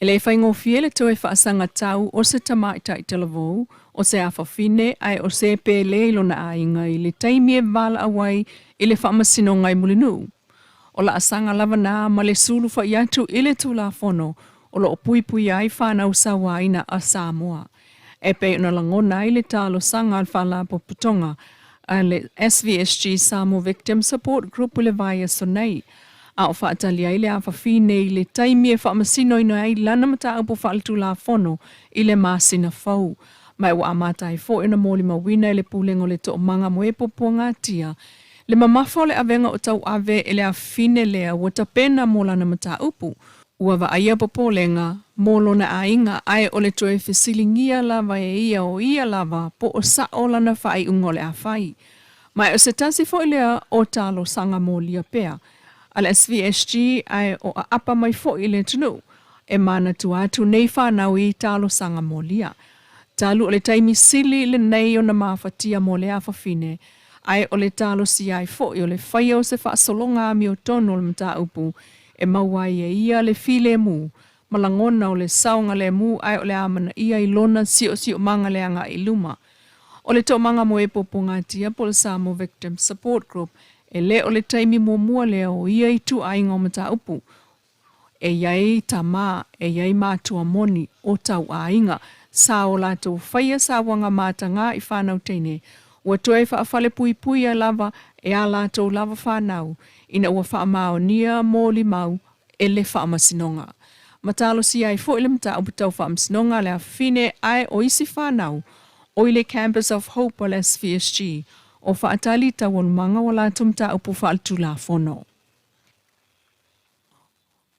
E le faigofie le toe faasagatau o se tamaitai talavou, o se afafine ae o se pele i lona aiga i le taimi e valaau ai i le faamasinoga i Mulinuu. O laasaga lava na ma le sulufai atu i le Tulafono o lo o puipuia ai fanau sauaina a Samoa. E pei ona lagona ai le talosaga a le Faalapotopotoga a le SVSG Samoa Victim Support Group i le vaiaso nei, a o faatali ai le afafine i le taimi e faamasinoina ai lana mataupu faaletulafono i le masina fou. Ma ua amata ai foi ona molimauina e le Pulega o le Toomaga mo e Puapuagatia le mamafa o le avega o tauave e le afafine lea ua tapena mo lana mataupu. Ua vaaia popolega mo lona aiga ae o le toe fesiligia lava e ia o ia lava po o sao lana faaiuga o le a fai. Ma o se tasi foi lea o talosaga molia pea a le SVSG ae o aapa mai foi i le atunuu e manatua atu nei fanau i talosaga molia. Talu o le taimi sili lenei ona mafatia mo le afafine, ae o le talosia ai foi o le faia o se faasologa amiotonu o le mataupu e maua ai e ia le filemu ma lagona o le saogalemu ae o le amanaia i lona siosiomaga le agai i luma. O le Toomaga mo e Puapuagatia po o le Samoa Victim Support Group, e le o le taimi muamua lea o ia ituaiga o mataupu. E i ai tama, e i ai matua moni o tauaiga sa o latou faia sauaga mataga i fanau teine, ua toe faafalepuipuia lava e a latou lava fanau ina ua faamaonia molimau e le faamasinoga. Ma talosia ai foi le mataupu tau faamasinoga a le afafine ae o isi fanau o i le Campus of Hope a le SVSG o faatali taualumaga o a latou mataupu faaletulafono.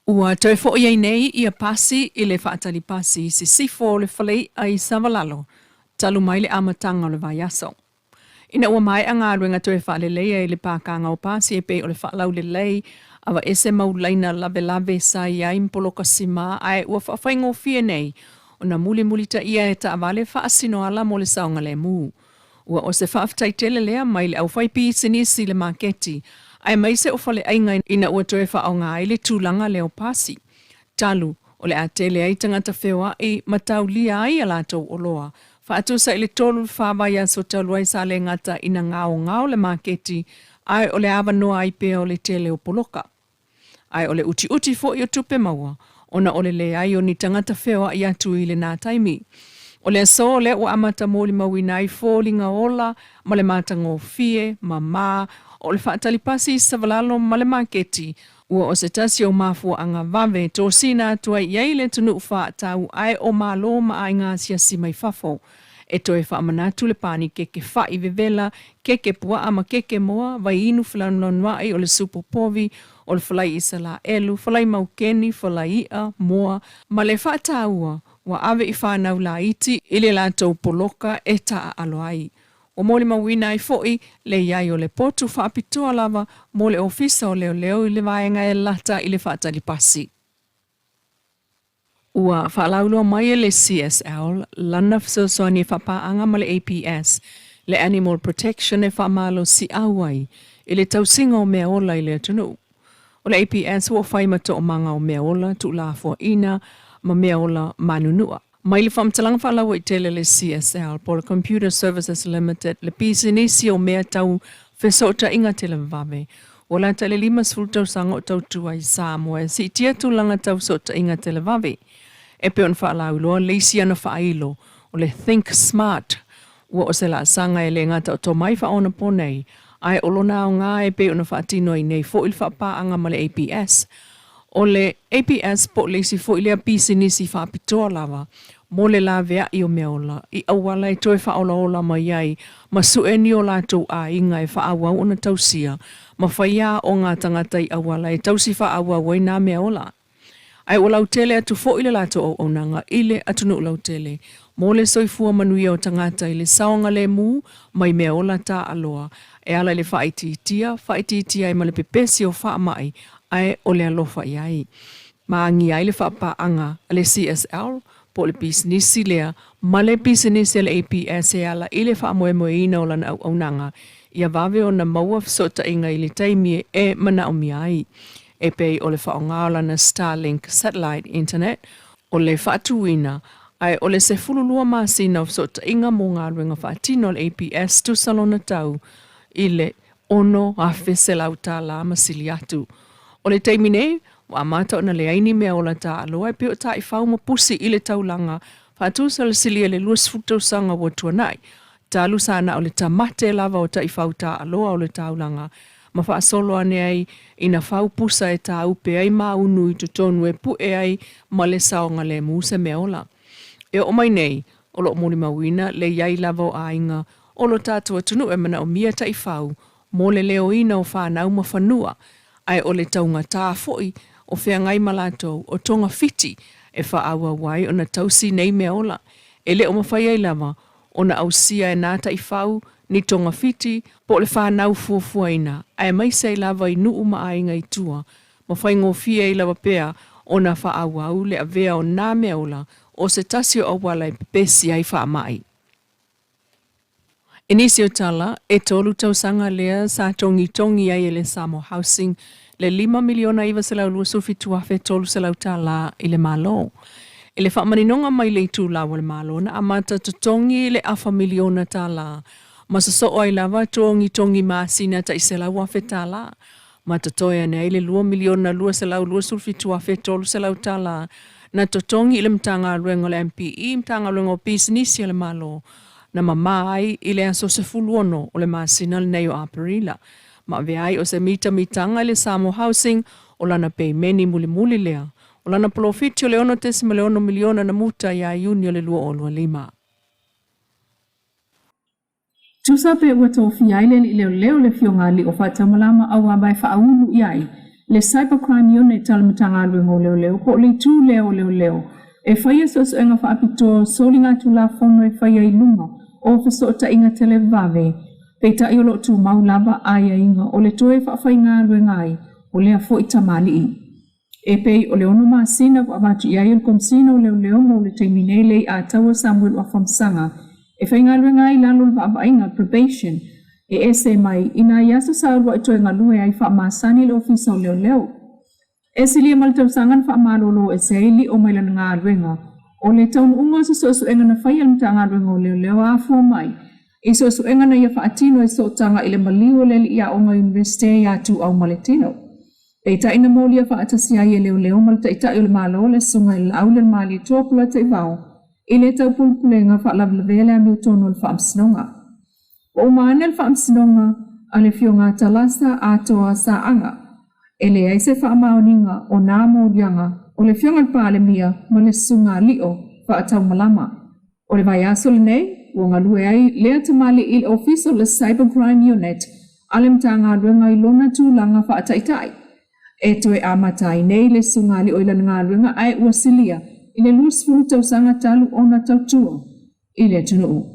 Ua toe foi ai nei ia pasi i le faatali pasi i sisifo o le falei'a i Savalalo talu mai le amataga o le vaiaso. Ina ua maea galuega toe faaleleia i le pakaga o pasi e pei o le faalaulelei, aveese mau laina lavelave sa i ai ma poloka sima ae ua faafaigofie nei ona mulimulitaia e taavale faasinoala mo le saogalemu. Ua o se faafetai tele lea mai le aufaipisinisi i le maketi aemaise o faleaiga ina ua toe faaaoga ai le tulaga lea o pasi. Talu o le a tele ai tagata feoai ma taulia ai a latou oloa, faatusa i le 3 i le 4 vaiaso talu ai sa le gata ina gaogao le maketi ae o le avanoa ai pea o le tele o poloka. Ae o le utiuti foi o tupe maua ona o le leai o ni tagata feoai atu i lena taimi. O le aso lea ua amata molimauina ai foliga ola ma le matagofie, mama, o le faatalipasi i Savalalo ma le maketi, ua o se tasi o mafuaaga vave tosina atu ai i ai le atunuu faatau ae o Malo ma aiga asiasi mai fafo. E toe faamanatu le pani keke fa'i vevela, keke pua'a ma keke moa, vaiinu felanulanua'i o le supo povi, o le falai Isalaelu, falai maukeni, falai i'a, moa, ma le faataua ua ave i fanau laiti i le latou poloka e taaalo ai. Ua molimauina ai foi le i ai o le potu faapitoa lava mo le Ofisa o Leoleo i le vaega e lata i le faatalipasi. Ua faalauiloa mai e le CSL lana fesoasoani e faapaaga ma le APS, le Animal Protection e faamalosiau ai i le tausiga o meaola i le atunuu. O le APS ua fai ma toomaga o meaola tuulafoaina ma meaola manunua. Mai le faamatalaga faalauaitele a le CSL po o le Computer Services Limited, le pisinisi o mea tau fesootaiga televavave, ua lata i le 50 tausaga o tautua i Samoa e siitia tulaga tau fesootaiga televave. E pei ona faalauiloa le isi ana faailo, o le Think Smart, ua o se laasaga e le gata o tomai faaonaponei, ae o lona aoga e pei ona faatino ai nei foi le faapaaga ma le APS. O le APS po o le isi foi lea pisinisi faapitoa lava mo le laveai o meaola i auala e toe faaolaola mai ai ma sue ni o latou aiga e faaauau ona tausia ma faia aoga a tagata i auala e tausi faaauau ai nā meaola. Ae ua lautele atu foi le latou auaunaga i le atunuu lautele mo le soifua manuia o tagata i le saogalemu mai meaola taaaloa e ala i le faaitiitia, faaitiitia ai ma le pepesi o faamai ae o le alofa i ai. Ma agia ai le faapaaga a le CSL po o le pisinisi lea ma le pisinisi a le APS e ala i le faamoemoeina o lana auaunaga ia vave ona maua fesootaiga i le taimi e manaomia ai, e pei o le faaaoga o lana Starlink satellite internet. o le faatuina, ae o le 12 masina o fesootaiga mo galuega faatino a le APS tusa lona tau i le $6,100 ma sili atu. O le taimi nei, ua amata ona leai ni meaola taaloa e pei o taifau ma pusi i le taulaga faatusa le silia i le 20 tausaga ua tuanai, talu sa na o le tamate lava o taifau taaloa o le taulaga ma faasolo ane ai ina fau pusa e tāupe ai maunu i totonu e pu'e ai ma le saogalemu se meaola. E oo mai nei, o lo o molimauina le i ai lava o aiga o lo tatou atunuu e manaomia taifau mo le leoina o fanau ma fanua, ae o le taugatā foi o feagai ma latou o togafiti e faaauau ai ona tausi nei meaola. E le o mafai ai lava ona ausia e nā taifau ni togafiti po o le fanau fuafuaina, aemaise ai lava i nuu ma aiga i tua, ma faigofie ai lava pea ona faaauau le avea o nā meaola o se tasi o auala e pepesi ai faamai. I nisi o tala, e tolu tausaga lea sa togitogi ai e le Samoa Housing le $5,927,300 i le Malo. I le faamaninoga mai le itulau a le Malo na amata totogi le afa miliona tala ma sosoo ai lava togitogi masina tai $100,000 ma totoe ane ai le $2,227,300 na totogi i le Matagaluega o le MPE, Matagaluega o Pisinisi a le Malo, na mamā ai i le aso 16 o le masina lenei o Aperila, ma avea ai o se mitamitaga i le Samoa Housing o lana peimeni mulimuli lea o lana polofiti o le $6.6 miliona na muta ia Iuni o le 2025. Tusa pe ua tofia ai le alii leoleo le Afioga a Lio Faataumalama auā e faaulu i ai le Cyber Crime Unit a le Matagaluega o Leoleo po o le itu lea o leoleo e faia suesuega faapitoa o soligatulafono e faia i luga o fesootaiga televave, peitai o lo o tumau lava aiaiga o le toe faafaigaluega ai o lea foi tamalii. E pei o le 6 masina ua avatu i ai e le Komesina o Leoleo mo le taimi nei le Leiataua Samuelu Afamasaga e faigaluega ai i lalo o le vaavaaiga, probation, e ese mai i nai aso sa uluai toe galue ai faamasani i le Ofisa o Leoleo. E silia ma le tausaga na faamalolo ese ai Lio mai lana galuega o le taunuuga o se suesuega na faia e le Matagaluega o Leoleo a afua mai i suesuega na ia faatino e sootaga i le maliu o le alii aoga Iunivesite ia Tuau Maletino. Peitai na molia faatasi ai e leoleo ma le Taitai o le Malo le Susuga i le Laaulialemalietoa Polataivao i le taupulepulega faalavelavea le amiotonu a le Faamasinoga. Ua uma ane le Faamasinoga a le Afioga a Talasa Atoa Saaga e leai se faamaoniga o nā moliaga o le Afioga i le Palemia ma le Susuga a Lio Faataumalama. O le vaiaso lenei, ua galue ai lea tamalii i le Ofisa o le Cyber Crime Unit a le Matagaluega i lona tulaga faataitai. E toe amata ai nei le Susuga a Lio i lana galuega ae ua silia i le 20 tausaga talu ona tautua i le atunuu.